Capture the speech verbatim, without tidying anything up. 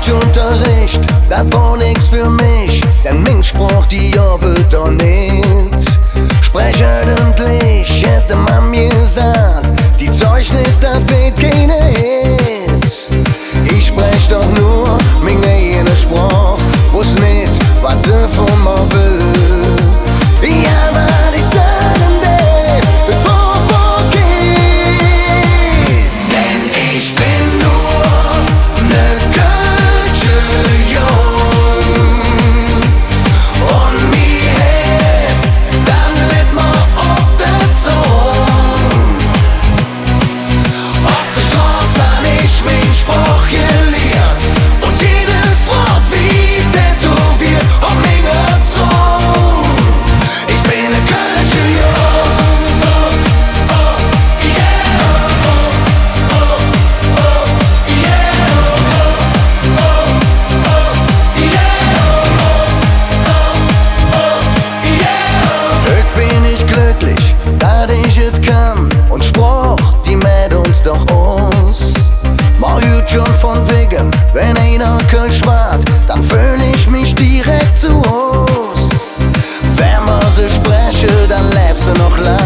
Kölschunterreech, dat wor nix för mich, denn ming Sproch, die gov et doch nit. Sprech ööntlich, hät de Mamm gesaht, die Zeugnis, dat weed keine Hit. Ich sprech doch nor ming eige Sproch, woss nit, wat se vun mer well. Jo, wat ich sage dät, et wor verkeht. Denn ich ben nor ne kölsche Jung un mi Hätz, dat litt mer op der Zung. Op der Stroß han ich ming Sproch geliert un jedes Wood wie tätoweet op minger Zung. Ich ben ne kölsche Jung. Hügg ben ich glöcklich, dat ich et kann, un Sproch, die mäht uns doch us. Mer hürt schon vun wäge, wann einer Kölsch schwaad, dann föhl ich mich direk zo Hus. Wann mer se spreche, dann läuf se noch lang.